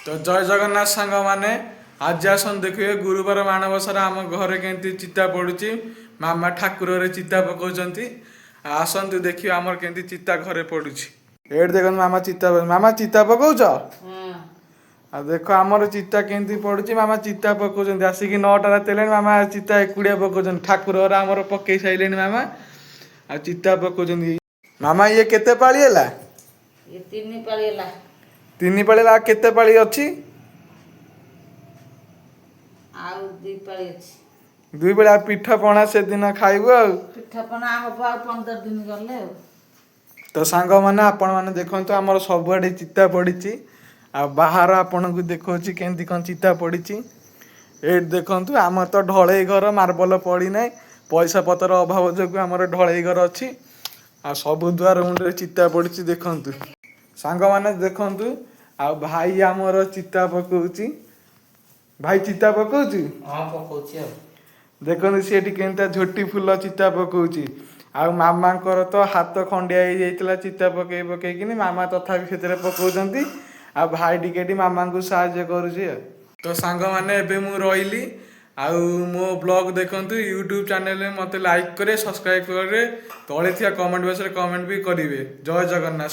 ତ ଜୟ ଜଗନ୍ନାଥ ସାଙ୍ଗମାନେ, ଆଜି ଆସନ୍ତୁ ଦେଖିବେ ଗୁରୁବାର ମାଣବସାରେ ଆମ ଘରେ କେମିତି ଚିତା ପଡୁଛି। ମାମା ଠାକୁରରେ ଚିତା ପକାଉଛନ୍ତି। ଆସନ୍ତୁ ଦେଖିବେ ଆମର କେମିତି ଚିତା ଘରେ ପଡୁଛି। ଏଇଠି ଦେଖନ୍ତୁ ମାମା ଚିତା, ମାମା ଚିତା ପକଉଛ? ହଁ। ଆଉ ଦେଖ ଆମର ଚିତା କେମିତି ପଡୁଛି। ମାମା ଚିତା ପକଉଛନ୍ତି। ଆସିକି 9ଟା ରାତି ହେଲାଣି, ମାମା ଚିତା ଏକୁଟିଆ ପକଉଛନ୍ତି। ଠାକୁର ଘରେ ଆମର ପକେଇ ସାରିଲେଣି ମାମା, ଆଉ ଚିତା ପକଉଛନ୍ତି ମାମା। ଇଏ କେତେ ପାଳି ହେଲା? ଇଏ ତିନି ପାଳି ହେଲା। ତିନି ପାଳି ହେଲା, ଆଉ କେତେ ପାଳି ଅଛି? ଆଉ ଦୁଇ ପାଳି ଅଛି। ଦୁଇ ପାଳି। ଆଉ ପିଠା ପଣା ସେଦିନ ଖାଇବୁ ଆଉ। ପିଠାପଣା ହବ ଆଉ 15 ଦିନ ଗଲେ ଆଉ। ତ ସାଙ୍ଗମାନେ, ଆପଣମାନେ ଦେଖନ୍ତୁ ଆମର ସବୁଆଡ଼େ ଚିତା ପଡ଼ିଛି। ଆଉ ବାହାର ଆପଣଙ୍କୁ ଦେଖାଉଛି କେମିତି କ'ଣ ଚିତା ପଡ଼ିଛି। ଏଇଠି ଦେଖନ୍ତୁ, ଆମର ତ ଢଳେଇ ଘର, ମାର୍ବଲ ପଡ଼ିନାହିଁ। ପଇସା ପତ୍ର ଅଭାବ ଯୋଗୁଁ ଆମର ଢଳେଇ ଘର ଅଛି। ଆଉ ସବୁ ଦୁଆର ମୁଣ୍ଡରେ ଚିତା ପଡ଼ିଛି, ଦେଖନ୍ତୁ ସାଙ୍ଗମାନେ ଦେଖନ୍ତୁ। ଆଉ ଭାଇ ଆମର ଚିତା ପକଉଛି। ଭାଇ, ଚିତା ପକଉଛି? ହଁ, ପକଉଛି ଆଉ। ଦେଖନ୍ତୁ ସେଠି କେମିତିଆ ଝୋଟି ଫୁଲ ଚିତା ପକଉଛି। ଆଉ ମାମାଙ୍କର ତ ହାତ ଖଣ୍ଡିଆ ହେଇଯାଇଥିଲା ଚିତା ପକେଇ ପକେଇକିନି, ମାମା ତଥାପି ସେଥିରେ ପକଉଛନ୍ତି। ଆଉ ଭାଇ ଟିକେ ଏଠି ମାମାଙ୍କୁ ସାହାଯ୍ୟ କରୁଛି। ଆଉ ତ ସାଙ୍ଗମାନେ, ଏବେ ମୁଁ ରହିଲି। ଆଉ ମୋ ବ୍ଲଗ ଦେଖନ୍ତୁ ୟୁଟ୍ୟୁବ୍ ଚ୍ୟାନେଲରେ। ମୋତେ ଲାଇକ୍ କରିବେ, ସବସ୍କ୍ରାଇବ୍ କରିବେ, ତଳେ ଥିବା କମେଣ୍ଟ ବକ୍ସରେ କମେଣ୍ଟ ବି କରିବେ। ଜୟ ଜଗନ୍ନାଥ।